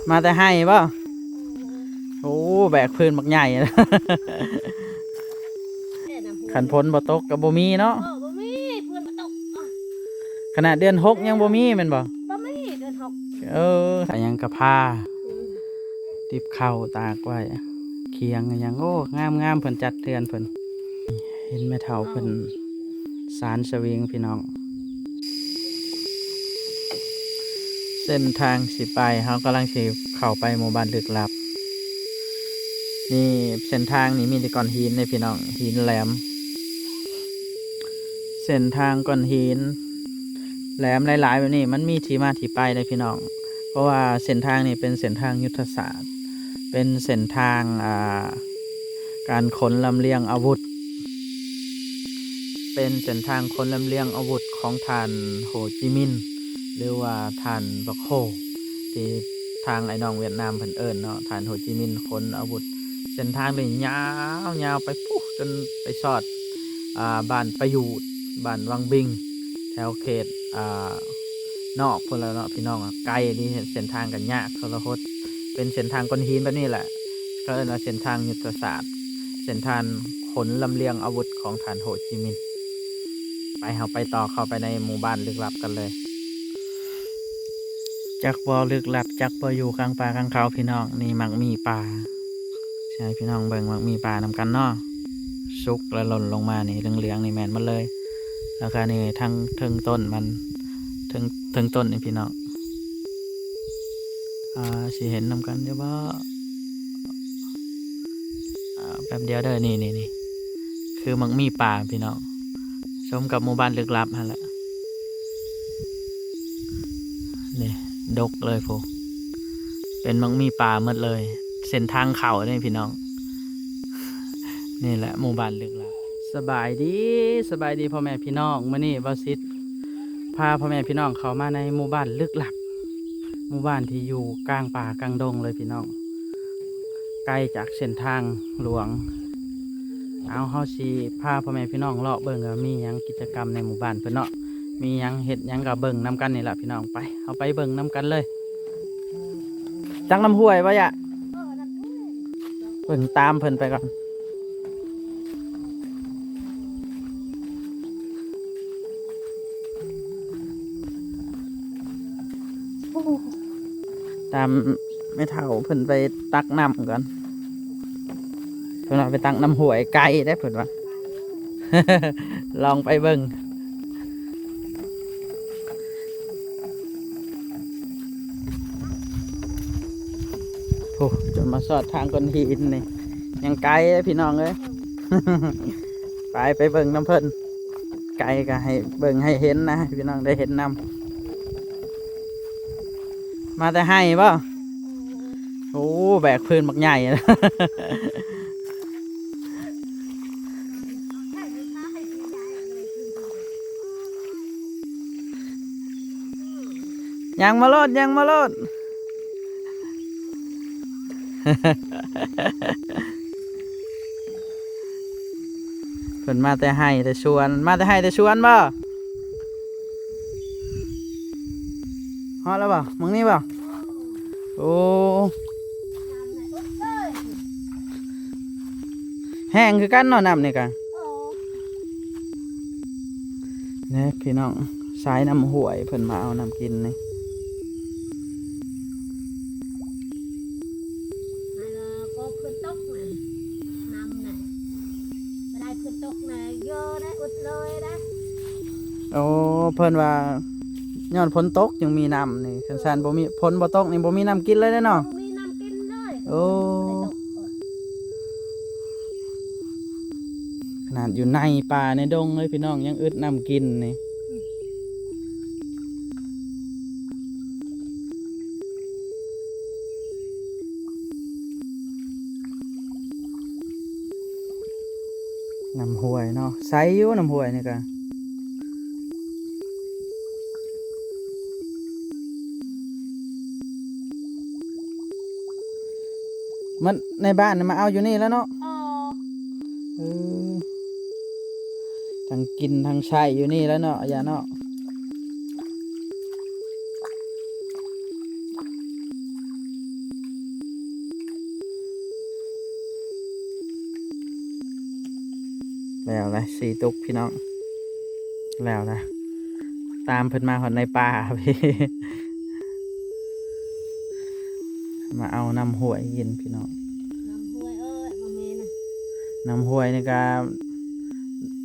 ມາແຕ່ໄຮ່ບໍ່? ໂອ້ ແບກພື້ນບັກໃຫຍ່. ຄັນຝົນບໍ່ຕົກກໍບໍ່ມີເນາະ. ເອີ ບໍ່ມີ ຝົນບໍ່ຕົກ. ຂະໜາດເດືອນຫົກຍັງບໍ່ມີແມ່ນບໍ່? ບໍ່ມີເດືອນຫົກ. ເອີ ຫຍັງກະພາ ອືມ ຕິບເຂົ້າຕາກໄວ້ ຄຽງຫຍັງ. ໂອ້ ງາມໆ ເພິ່ນຈັດເຮືອນເພິ່ນ. ເຫັນແມ່ເຖົ້າເພິ່ນ ເອົ້າ ສານສະວິງພີ່ນ້ອງ. ເສັ້ນທາງຊິໄປ ເຮົາກຳລັງຊິເຂົ້າໄປໝູ່ບ້ານລຶກລັບ. ນີ້ເສັ້ນທາງນີ້ມີແຕ່ກ້ອນຫີນເດ້ພີ່ນ້ອງ ຫີນແຫຼມ. ເສັ້ນທາງກ້ອນຫີນແຫຼມຫຼາຍໆແບບນີ້ ມັນມີທີ່ມາທີ່ໄປເດ້ພີ່ນ້ອງ. ເພາະວ່າເສັ້ນທາງນີ້ເປັນເສັ້ນທາງຍຸດທະສາດ ເປັນເສັ້ນທາງ ອ່າ ການຂົນລຳລຽງອາວຸດ ເປັນເສັ້ນທາງຂົນລຳລຽງອາວຸດຂອງທ່ານໂຮຈິມິນ ຫຼືວ່າທ່ານບັກໂຮ ທີ່ທາງອ້າຍນ້ອງຫວຽດນາມເພິ່ນເອີ້ນເນາະ ທ່ານໂຮຈິມິນຂົນອາວຸດ. ເສັ້ນທາງນີ້ຍາວ ຍາວໄປພຸ້ນ ຈົນໄປຊອດ ອ່າ ບ້ານປະຫຍູດ ບ້ານວັງບິງ ແຖວເຂດ ອ່າ ນອກພຸ້ນແຫຼະເນາະພີ່ນ້ອງ. ໄກອີ່ຫຼີ ເສັ້ນທາງກໍຍາກທໍລະຫົດ ເປັນເສັ້ນທາງກ້ອນຫີນແບບນີ້ແຫຼະ ເຂົາເອີ້ນວ່າເສັ້ນທາງຍຸດທະສາດ ເສັ້ນທາງຂົນລຳລຽງອາວຸດຂອງທ່ານໂຮຈິມິນ. ໄປ ເຮົາໄປຕໍ່ ເຂົ້າໄປໃນໝູ່ບ້ານລຶກລັບກັນເລີຍ. ຈັກບໍ່ລຶກລັບ ຈັກບໍ່ຢູ່ກາງປ່າກາງເຂົາພີ່ນ້ອງ. ນີ້ໝາກໝີ່ປ່າ ຊິໃຫ້ພີ່ນ້ອງເບິ່ງໝາກໝີ່ປ່ານຳກັນເນາະ. ສຸກແລ້ວຫຼົ່ນລົງມານີ້ ເຫຼືອງໆນີ້ແມ່ນໝົດເລີຍ. ແລ້ວກະນີ້ທັງເທິງຕົ້ນມັນ ເທິງ ເທິງຕົ້ນນີ້ພີ່ນ້ອງ ອ່າ ຊິເຫັນນຳກັນຢູ່ບໍ່? ອ່າ ແປັບດຽວເດີ. ນີ້ໆໆ ຄືໝາກໝີ່ປ່າພີ່ນ້ອງ ສົມກັບໝູ່ບ້ານລຶກລັບຫັ້ນແຫຼະ. ນີ້ດົກເລີຍພຸ້ນ ເປັນໝາກໝີ່ປ່າໝົດເລີຍ. ເສັ້ນທາງເຂົ້າເດ້ພີ່ນ້ອງ. ນີ້ແຫຼະໝູ່ບ້ານລຶກລັບ. ສະບາຍດີ ສະບາຍດີພໍ່ແມ່ພີ່ນ້ອງ. ມື້ນີ້ບ່າວສິດພາພໍ່ແມ່ພີ່ນ້ອງເຂົ້າມາໃນໝູ່ບ້ານລຶກລັບ ໝູ່ບ້ານທີ່ຢູ່ກາງປ່າກາງດົງເລີຍພີ່ນ້ອງ ໄກຈາກເສັ້ນທາງຫຼວງ. ເອົາ ເຮົາຊິພາພໍ່ແມ່ພີ່ນ້ອງເລາະເບິ່ງວ່າມີຫຍັງ ກິດຈະກຳໃນໝູ່ບ້ານເພິ່ນເນາະ ມີຫຍັງ ເຮັດຫຍັງກໍເບິ່ງນຳກັນນີ້ລະພີ່ນ້ອງ. ໄປ ເຮົາໄປເບິ່ງນຳກັນເລີຍ. ຕັກນ້ຳຫ້ວຍບໍ່ຍະ? ເບິ່ງຕາມເພິ່ນໄປກ່ອນ. ຕາມແມ່ເຖົ້າເພິ່ນໄປຕັກນ້ຳກ່ອນ. ເພິ່ນວ່າໄປຕັກນ້ຳຫ້ວຍ ໄກເດ້ເພິ່ນວ່າ. ລອງໄປເບິ່ງ. ໂອ້ ຈົນມາຊອດທາງກ້ອນຫີນນີ້ ຍັງໄກເດ້ພີ່ນ້ອງເອີຍ. ໄປ ໄປເບິ່ງນຳເພິ່ນ. ໄກກໍໃຫ້ເບິ່ງໃຫ້ເຫັນນະ ໃຫ້ພີ່ນ້ອງໄດ້ເຫັນນຳ. ມາແຕ່ໄຮ່ບໍ່? ໂອ້ ແບກພື້ນບັກໃຫຍ່. ຍ່າງມາໂລດ ຍ່າງມາໂລດ. ເພິ່ນມາແຕ່ໄຮ່ແຕ່ສວນ ມາແຕ່ໄຮ່ແຕ່ສວນບໍ່? ຮອດແລ້ວບໍ່? ໝ່ອງນີ້ບໍ່? ໂອ້ ແຫ້ງຄືກັນເນາະ ນ້ຳນີ້ກະ. ນີ້ພີ່ນ້ອງ ສາຍນ້ຳຫ້ວຍເພິ່ນມາເອົານ້ຳກິນນີ້. ອັນລະກໍເພິ່ນຕົກນະ ນ້ຳນະ ບໍ່ໄດ້ເພິ່ນຕົກນະ ເຢີນະ ອຶດເລີຍນະ. ໂອ້ ເພິ່ນວ່າຍ້ອນຝົນຕົກຈຶ່ງມີນ້ຳນີ້ ຄັນຊັ້ນບໍ່ມີ ຝົນບໍ່ຕົກນີ້ບໍ່ມີນ້ຳກິນເລີຍເດ້ເນາະ. ບໍ່ມີນ້ຳກິນເລີຍ. ໂອ້ ບໍ່ໄດ້ຕົກ. ຂະໜາດຢູ່ໃນປ່າໃນດົງເລີຍພີ່ນ້ອງ ຍັງອຶດນ້ຳກິນນີ້. ນ້ຳຫ້ວຍເນາະ ໃສຢູ່ນ້ຳຫ້ວຍນີ້ກະ. ມັນໃນບ້ານນະມາເອົາຢູ່ນີ້ແລ້ວເນາະ. ເອີ ເອີ ທັງກິນທັງໃຊ້ຢູ່ນີ້ແລ້ວເນາະ ອາຍາເນາະ. ອື ແລ້ວລະ ສີ່ຕຸກພີ່ນ້ອງ ແລ້ວລະ ຕາມເພິ່ນມາຮອດໃນປ່າພີ້ ມາເອົານ້ຳຫ້ວຍກິນພີ່ນ້ອງ. ນ້ຳຫ້ວຍ ເອີ ບໍ່ມີນະ ນ້ຳຫ້ວຍນີ້ກະ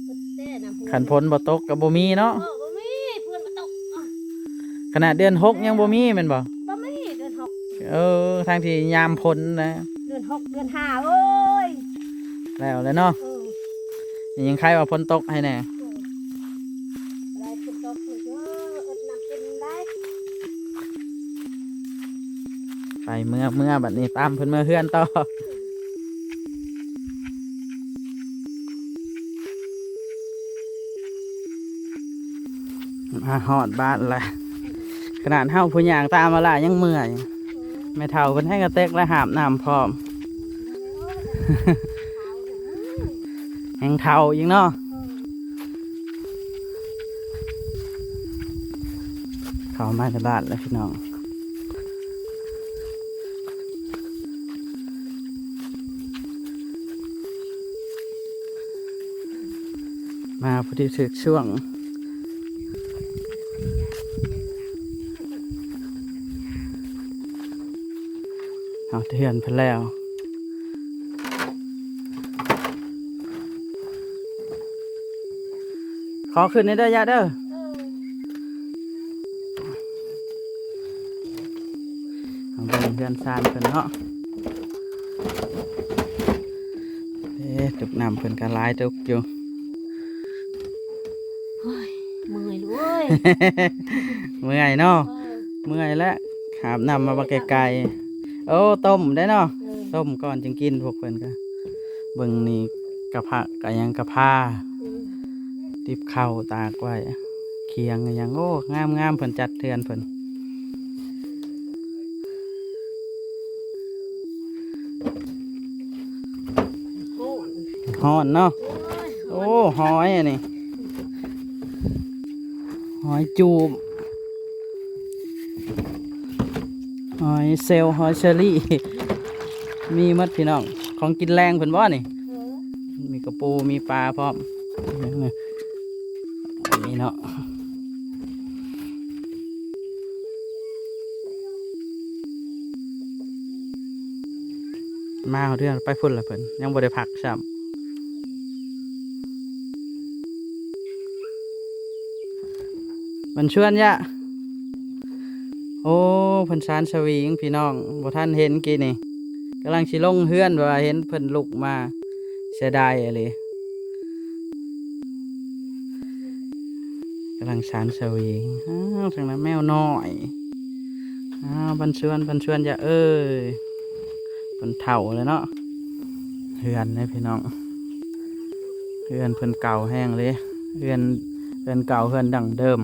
ເບິດແຕ່ນ້ຳຫ້ວຍ ຄັນຝົນບໍ່ຕົກກະບໍ່ມີເນາະ. ເອີ ບໍ່ມີ ຝົນບໍ່ຕົກ ຂະໜາດເດືອນຫົກຍັງບໍ່ມີແມ່ນບໍ່? ບໍ່ມີເດືອນຫົກ ເອີ ທັງທີ່ຍາມຝົນນະ ເດືອນຫົກເດືອນຫ້າ ໂອ້ຍ ແລ້ວແຫຼະເນາະ. ເອີ ນີ້ຍັງໄຄວ່າຝົນຕົກໃຫ້ແດ່. ເອີ ໄດ້ຝົນຕົກເພິ່ນເອີ ເອິດນ້ຳເປັນໄດ້ ໄປເມືອ ເມືອບັດນີ້ ຕາມເພິ່ນເມືອເຮືອນຕໍ່. ມາຮອດບ້ານລະ ຂະໜາດເຮົາຜູ້ຍ່າງຕາມມາລະຍັງເມື່ອຍ ແມ່ເຖົ້າເພິ່ນແຮງກະເຕັກ ແລະ ຫາບນ້ຳພ້ອມ ແຮງເຖົ້າອີກເນາະ. ເຂົ້າມາໃນບ້ານແລ້ວພີ່ນ້ອງ ມາພໍດີຖືກຊ່ວງ ເອົາເຮືອນເພິ່ນແລ້ວ ຂໍຂຶ້ນແດ່ເດີ ຍາເດີ. ເອີ ເບິ່ງເຮືອນຊານເພິ່ນເນາະ ເອີ ຕຸກນ້ຳເພິ່ນກະຫຼາຍຕຸກຢູ່. ໂອ້ຍ ເມື່ອຍເວີຍ ເມື່ອຍເນາະ. ເອີ ເມື່ອຍແລ້ວ ຫາບນ້ຳມາບັກໄກໆ. ໂອ້ ຕົ້ມໄດ້ເນາະ ເອີ ຕົ້ມກ່ອນຈຶ່ງກິນ ພວກເພິ່ນກະ ເບິ່ງນີ້ ກະພະ ກະຫຍັງ ກະພາ ອືມ ຕິບເຂົ້າຕາກໄວ້ ຄຽງຫຍັງ ໂອ້ ງາມໆ ເພິ່ນຈັດເຮືອນເພິ່ນ. ຮ້ອນເນາະ ໂອ້ຍ ໂອ້ ຫອຍອັນນີ້ ຫອຍຈູບ ຫອຍເຊວ ຫອຍເຊີຣີ ມີໝົດພີ່ນ້ອງ ຂອງກິນແລງເພິ່ນບໍ່ນີ້? ເອີ ມີກະປູ ມີປາພ້ອມ ນີ້ເນາະ ມາຮອດເຮືອນໄປພຸ້ນລະ ເພິ່ນຍັງບໍ່ໄດ້ພັກຊ້ຳ. ມັນຊວນຍະ ໂອ້ ເພິ່ນຊານສະຫວີງພີ່ນ້ອງ ບໍ່ທັນເຫັນກີ້ນີ້ ກຳລັງຊິລົງເຮືອນ ແບບວ່າເຫັນເພິ່ນລຸກມາ ເສຍດາຍອີ່ຫຼີ ກຳລັງຊານສະຫວີງ. ອ້າວ ທາງນັ້ນແມວນ້ອຍ ອ້າວ ບັນຊວນ ບັນຊວນ ຢ່າເອີຍ ເພິ່ນເຖົ້າແລ້ວເນາະ. ເຮືອນເດ້ພີ່ນ້ອງ ເຮືອນເພິ່ນເກົ່າແຮງເດ້ ເຮືອນ ເຮືອນເກົ່າ ເຮືອນດັ້ງເດີມ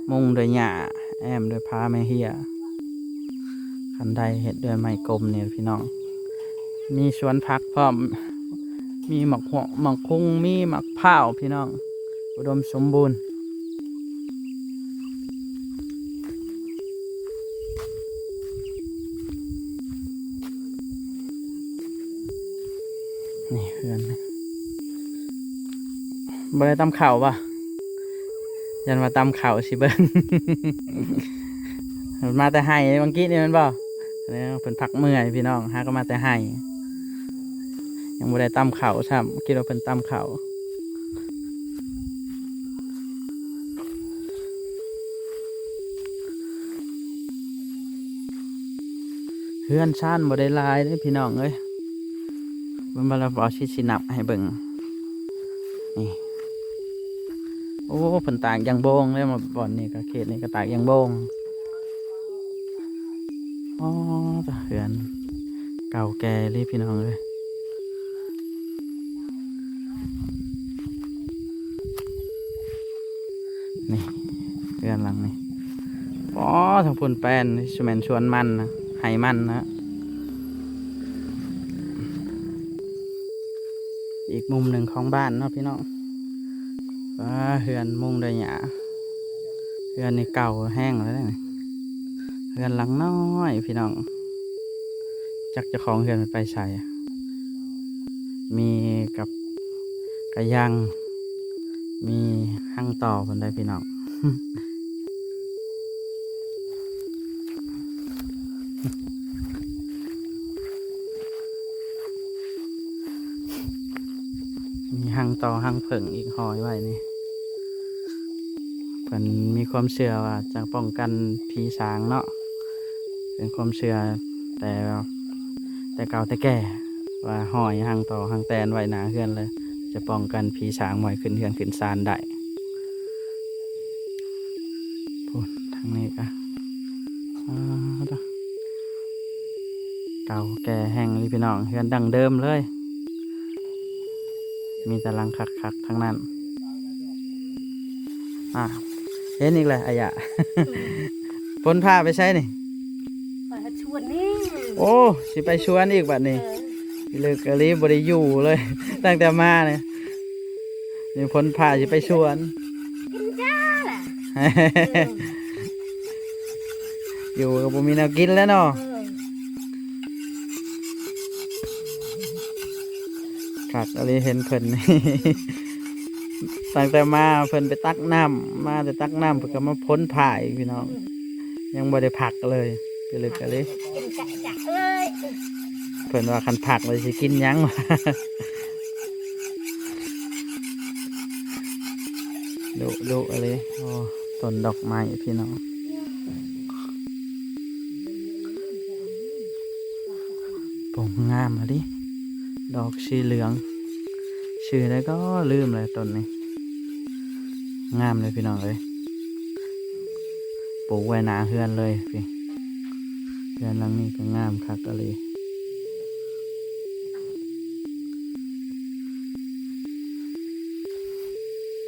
ມຸງດ້ວຍຫຍ້າ ແອ້ມດ້ວຍຜ້າໄມ້ເຮຍ ຄັນໄດເຮັດດ້ວຍໄມ້ກົມນີ້ພີ່ນ້ອງ ມີສວນຜັກພ້ອມ ມີໝາກຫົວ ໝາກຫຸ່ງ ມີໝາກພ້າວພີ່ນ້ອງ ອຸດົມສົມບູນ. ນີ້ເຮືອນ ບໍ່ໄດ້ຕຳເຂົ້າບໍ່? ຢ້ານວ່າຕຳເຂົ້າຊິເບິ່ງ ມາແຕ່ໄຮ່ເມື່ອກີ້ນີ້ແມ່ນບໍ່? ເອີ ເພິ່ນພັກເມື່ອຍພີ່ນ້ອງ ຫາກໍມາແຕ່ໄຮ່ ຍັງບໍ່ໄດ້ຕຳເຂົ້າຊ້ຳ ຄິດວ່າເພິ່ນຕຳເຂົ້າ. ເຮືອນຊານບໍ່ໄດ້ຫຼາຍເດ້ພີ່ນ້ອງເອີຍ ເບິ່ງ ເບິ່ງ ລະບໍ່ຊິ ຊິນັບໃຫ້ເບິ່ງ ນີ້ ໂອ້ ເພິ່ນຕາກຢາງໂບງເດ້ ບ່ອນນີ້ກະ ເຂດນີ້ກະຕາກຢາງໂບງ. ອໍ ຕາ ເຮືອນເກົ່າແກ່ເລີຍພີ່ນ້ອງເອີຍ. ນີ້ເຮືອນຫຼັງນີ້ ອໍ ທາງພຸ້ນແປນ ຊິແມ່ນສວນມັນນະ ໄຮ່ມັນນະ. ອີກມຸມໜຶ່ງຂອງບ້ານເນາະພີ່ນ້ອງ. ວ້າ ເຮືອນມຸງດ້ວຍຫຍ້າ ເຮືອນນີ້ເກົ່າແຮງແລ້ວເດ້ ເຮືອນຫຼັງນ້ອຍພີ່ນ້ອງ. ຈັກເຈົ້າຂອງເຮືອນມັນໄປໃສ ມີກັບ ກະຍັງມີຮັງຕໍ່ພຸ້ນໄດ໋ພີ່ນ້ອງ. ມີຮັງຕໍ່ຮັງເຜິ້ງອີກຫ້ອຍໄວ້ນີ້. ເພິ່ນມີຄວາມເຊື່ອວ່າຈະປ້ອງກັນຜີສາງເນາະ, ເປັນຄວາມເຊື່ອແຕ່ ແຕ່ເກົ່າແຕ່ແກ່ ວ່າຫ້ອຍຮັງຕໍ່ຮັງແຕນໄວ້ໜ້າເຮືອນ ແລ້ວຈະປ້ອງກັນຜີສາງບໍ່ໃຫ້ຂຶ້ນເຮືອນຂຶ້ນຊານໄດ້. ພຸ້ນ ທາງນີ້ກະ ອາ ເກົ່າແກ່ແຮງອີ່ຫຼີພີ່ນ້ອງ, ເຮືອນດັ້ງເດີມເລີຍ, ມີແຕ່ຫຼັງຄັກໆທັງນັ້ນ. ອາ ເຫັນອີກແລ້ວອາຍະ. ອືມ ຝົນພາໄປໃສນີ້? ໄປຫາສວນນີ້. ໂອ້ ຊິໄປສວນອີກບັດນີ້. ເອີ ລຶກອີ່ຫຼີ ບໍ່ໄດ້ຢູ່ເລີຍ ຕັ້ງແຕ່ມານີ້. ມີຝົນພາຊິໄປສວນ ກິນຈ້າແຫຼະ. ເອີ ຢູ່ກໍບໍ່ມີແນວກິນແລ້ວເນາະ. ເອີ ຄັກອີ່ຫຼີເຫັນເພິ່ນ ຕັ້ງແຕ່ມາເພິ່ນໄປຕັກນ້ຳ ມາແຕ່ຕັກນ້ຳ ເພິ່ນກໍມາຝົນພາອີກພີ່ນ້ອງ. ອືມ ຍັງບໍ່ໄດ້ພັກເລີຍ ໄປເລີຍ ໄປເລີຍ. ກິນກະຈະເອີຍ ເພິ່ນວ່າຄັນພັກແລ້ວຊິກິນຫຍັງ ດຸດຸອີ່ຫຼີ. ໂອ້ ຕົ້ນດອກໄມ້ພີ່ນ້ອງ ໂອ້ ງາມອີ່ຫຼີ ດອກສີເຫຼືອງ. ຊື່ໃດກໍລືມແລ້ວຕົ້ນນີ້ ງາມເລີຍພີ່ນ້ອງເອີຍ. ປູກໄວ້ໜ້າເຮືອນເລີຍພີ້. ເຮືອນຫຼັງນີ້ກໍງາມຄັກອີ່ຫຼີ.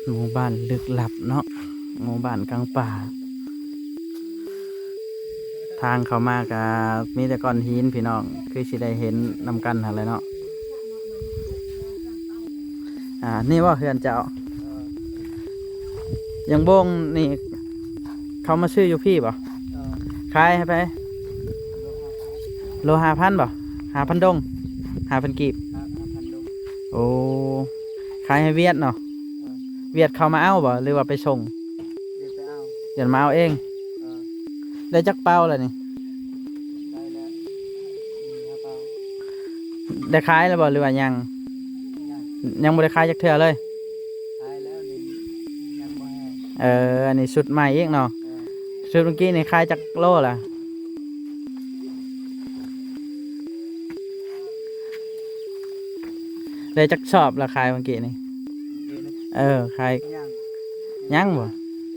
ໝູ່ບ້ານລຶກລັບເນາະ ໝູ່ບ້ານກາງປ່າ. ທາງເຂົ້າມາກໍມີແຕ່ກ້ອນຫີນພີ່ນ້ອງ ຄືຊິໄດ້ເຫັນນຳກັນຫັ້ນແຫຼະເນາະ. ອ່າ ນີ້ບໍ່ເຮືອນເຈົ້າ? ເອີ ຢາງບົງນີ້ ເຂົາມາຊື້ຢູ່ພີ້ບໍ່? ເອີ ຂາຍໃຫ້ໃຜ? ໂລຫ້າພັນບໍ່? ຫ້າພັນດົງ ຫ້າພັນກີບ. ຫ້າ ຫ້າພັນດົງ. ໂອ້ ຂາຍໃຫ້ຫວຽດເນາະ. ເອີ ຫວຽດເຂົາມາເອົາບໍ່ ຫຼືວ່າໄປສົ່ງ? ຫວຽດໄປເອົາ. ຫວຽດມາເອົາເອງ. ເອີ ໄດ້ຈັກເປົາແລ້ວນີ້? ໄດ້ແລ້ວ ສີ່ຫ້າເປົາ. ໄດ້ຂາຍແລ້ວບໍ່ ຫຼືວ່າຍັງ? ຍັງ ຍັງບໍ່ໄດ້ຂາຍຈັກເທື່ອເລີຍ. ຂາຍແລ້ວນີ້ ຍັງບໍ່ແຫ້ງ. ເອີ ອັນນີ້ຊຸດໃໝ່ອີກເນາະ. ເອີ ຊຸດເມື່ອກີ້ນີ້ຂາຍຈັກໂລລະ? ໄດ້ຈັກສອບລະຂາຍເມື່ອກີ້ນີ້? ເມື່ອກີ້ນີ້ ເອີ ຂາຍ ຍັງ ຍັງບໍ່?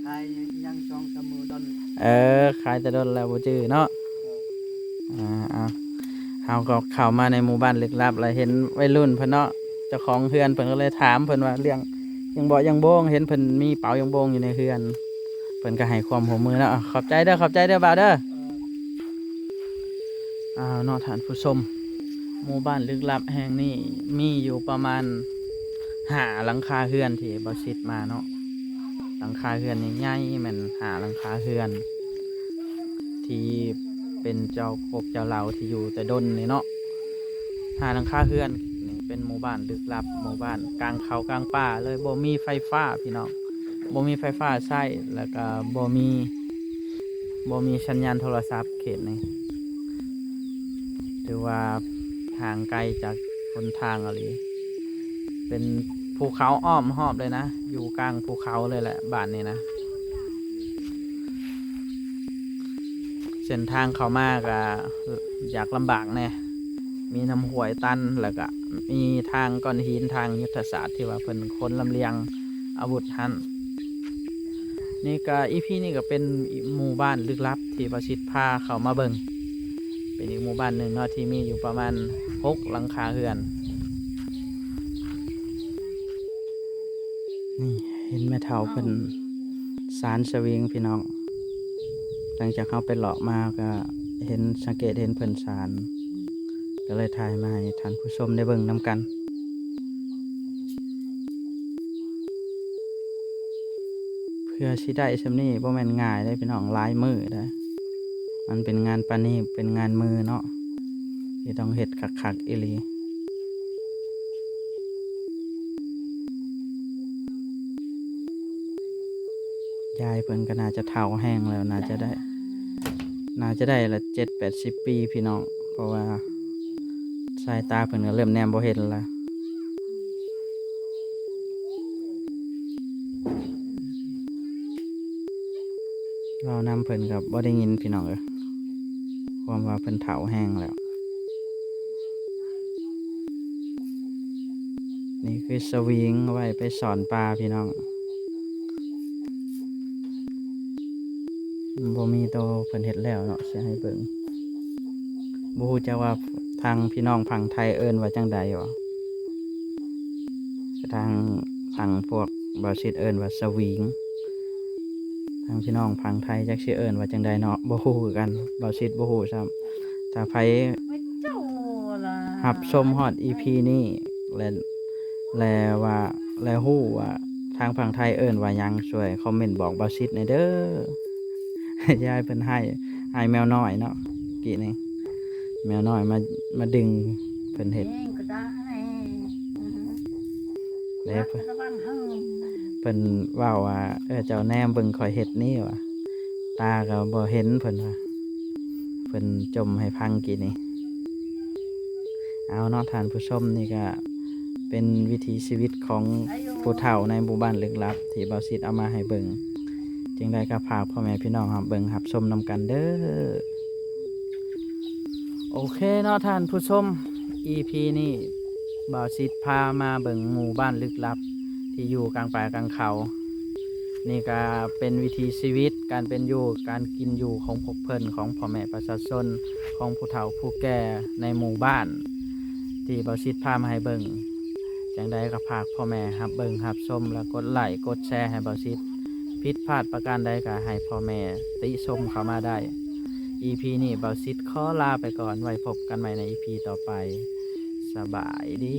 ຂາຍຍັງສອງສາມມື້ດົນ. ເອີ ຂາຍແຕ່ດົນແລ້ວບໍ່ຈື່ເນາະ. ເອີ ອ່າ ເອົາ ເຮົາກໍເຂົ້າມາໃນໝູ່ບ້ານລຶກລັບ ແລ້ວເຫັນໄວລຸ້ນເພິ່ນເນາະ ເຈົ້າຂອງເຮືອນເພິ່ນກໍເລີຍຖາມເພິ່ນວ່າ ລ້ຽງຢາງເບາະຢາງໂບງ ເຫັນເພິ່ນມີເປົາຢາງໂບງຢູ່ໃນເຮືອນ ເພິ່ນກໍໃຫ້ຄວາມຮ່ວມມືເນາະ. ຂອບໃຈເດີ ຂອບໃຈເດີບ່າວເດີ. ເອີ ອ້າວເນາະທ່ານຜູ້ຊົມ ໝູ່ບ້ານລຶກລັບແຫ່ງນີ້ມີຢູ່ປະມານຫ້າຫຼັງຄາເຮືອນທີ່ບ່າວສິດມາເນາະ. ຫຼັງຄາເຮືອນໃຫຍ່ໆ ແມ່ນຫ້າຫຼັງຄາເຮືອນ ທີ່ເປັນເຈົ້າກົກເຈົ້າເຫຼົ່າທີ່ຢູ່ແຕ່ດົນນີ້ເນາະ. ຫ້າຫຼັງຄາເຮືອນນີ້ເປັນໝູ່ບ້ານລຶກລັບ ໝູ່ບ້ານກາງເຂົາກາງປ່າເລີຍ ບໍ່ມີໄຟຟ້າພີ່ນ້ອງ ບໍ່ມີໄຟຟ້າໃຊ້ ແລ້ວກະບໍ່ມີ ບໍ່ມີສັນຍານໂທລະສັບເຂດນີ້. ຖືວ່າຫ່າງໄກຈາກຫົນທາງອີ່ຫຼີ ເປັນພູເຂົາອ້ອມຮອບເລີຍນະ ຢູ່ກາງພູເຂົາເລີຍແຫຼະບ້ານນີ້ນະ. ເສັ້ນທາງເຂົ້າມາກະຢາກລຳບາກແດ່ ມີນ້ຳຫ້ວຍຕັນ ແລ້ວກະມີທາງກ້ອນຫີນ ທາງຍຸດທະສາດທີ່ວ່າເພິ່ນຂົນລຳລຽງອາວຸດຫັ້ນ. ນີ້ກະ ອີພີ ນີ້ກະເປັນອີກໝູ່ບ້ານລຶກລັບທີ່ບ່າວສິດພາເຂົ້າມາເບິ່ງ ເປັນອີກໝູ່ບ້ານໜຶ່ງເນາະ ທີ່ມີຢູ່ປະມານຫົກຫຼັງຄາເຮືອນ. ນີ້ເຫັນແມ່ເຖົ້າເພິ່ນສານສະວິງພີ່ນ້ອງ. ຫຼັງຈາກເຮົາໄປເລາະມາກະເຫັນ ສັງເກດເຫັນເພິ່ນສານ ກໍເລີຍຖ່າຍມາໃຫ້ທ່ານຜູ້ຊົມໄດ້ເບິ່ງນຳກັນ. ເພື່ອຊິໄດ້ສ່ຳນີ້ບໍ່ແມ່ນງ່າຍເດ້ພີ່ນ້ອງ ຫຼາຍມື້ເດ້. ມັນເປັນງານປະນີດ ເປັນງານມືເນາະ ທີ່ຕ້ອງເຮັດຄັກໆອີ່ຫຼີ. ຍາຍເພິ່ນກໍໜ້າຈະເຖົ້າແຮງແລ້ວ ໜ້າຈະໄດ້ ໜ້າຈະໄດ້ລະເຈັດແປດສິບປີພີ່ນ້ອງ ເພາະວ່າສາຍຕາເພິ່ນກໍເລີ່ມແນມບໍ່ເຫັນລະ. ເວົ້ານຳເພິ່ນກໍບໍ່ໄດ້ຍິນພີ່ນ້ອງເອີຍ ຄວາມວ່າເພິ່ນເຖົ້າແຮງແລ້ວ. ນີ້ຄືສະວິງໄວ້ໄປສອນປາພີ່ນ້ອງ ບໍ່ມີໂຕເພິ່ນເຮັດແລ້ວເນາະ ຊິໃຫ້ເບິ່ງ. ບໍ່ຮູ້ຈັກວ່າທາງພີ່ນ້ອງຝັ່ງໄທເອີ້ນວ່າຈັ່ງໃດຫວາ ທາງຝັ່ງພວກບ່າວຊິດເອີ້ນວ່າສະວິງ ທາງພີ່ນ້ອງຝັ່ງໄທຈັກຊິເອີ້ນວ່າຈັ່ງໃດເນາະ ບໍ່ຮູ້ຄືກັນ ບ່າວຊິດບໍ່ຮູ້ຊ້ຳ. ຖ້າໃຜຮັບຊົມຮອດອີພີນີ້ ແລະ ແລະວ່າ ແລະຮູ້ວ່າທາງຝັ່ງໄທເອີ້ນວ່າຫຍັງ ຊ່ວຍຄອມເມັນບອກບ່າວຊິດແດ່ເດີ. ຍາຍເພິ່ນໄຫ້ ໄຫ້ແມວນ້ອຍເນາະ ກີ້ນີ້ ແມວນ້ອຍມາ ມາດຶງເພິ່ນເຮັດ ເດ້ ເພິ່ນ ເພິ່ນເວົ້າວ່າ ເອີ ເຈົ້າແນມເບິ່ງຂ້ອຍເຮັດນີ້ວ່າ ຕາກໍບໍ່ເຫັນ ເພິ່ນວ່າ ເພິ່ນຈົ່ມໃຫ້ຟັງກີ້ນີ້. ເອົາເນາະທ່ານຜູ້ຊົມ ນີ້ກໍເປັນວິຖີຊີວິດຂອງຜູ້ເຖົ້າໃນໝູ່ບ້ານລຶກລັບ ທີ່ບ່າວຊິດເອົາມາໃຫ້ເບິ່ງ. ຈັ່ງໃດກໍຝາກພໍ່ແມ່ພີ່ນ້ອງຮັບເບິ່ງຮັບຊົມນຳກັນເດີ. ໂອເຄເນາະທ່ານຜູ້ຊົມ ອີພີນີ້ບ່າວຊິດພາມາເບິ່ງໝູ່ບ້ານລຶກລັບທີ່ຢູ່ກາງປ່າກາງເຂົາ. ນີ້ກະເປັນວິຖີຊີວິດ ການເປັນຢູ່ ການກິນຢູ່ຂອງພວກເພິ່ນ ຂອງພໍ່ແມ່ປະຊາຊົນ ຂອງຜູ້ເຖົ້າຜູ້ແກ່ໃນໝູ່ບ້ານ ທີ່ບ່າວຊິດພາມາໃຫ້ເບິ່ງ. ຈັ່ງໃດກໍຝາກພໍ່ແມ່ຮັບເບິ່ງຮັບຊົມ ແລະ ກົດໄລ້ກົດແຊໃຫ້ບ່າວຊິດ. ຜິດພາດປະການໃດກໍໃຫ້ພໍ່ແມ່ຕິຊົມເຂົ້າມາໄດ້. ອີພີນີ້ບ່າວຊິດຂໍລາໄປກ່ອນ ໄວ້ພົບກັນໃໝ່ໃນອີພີຕໍ່ໄປ. ສະບາຍດີ.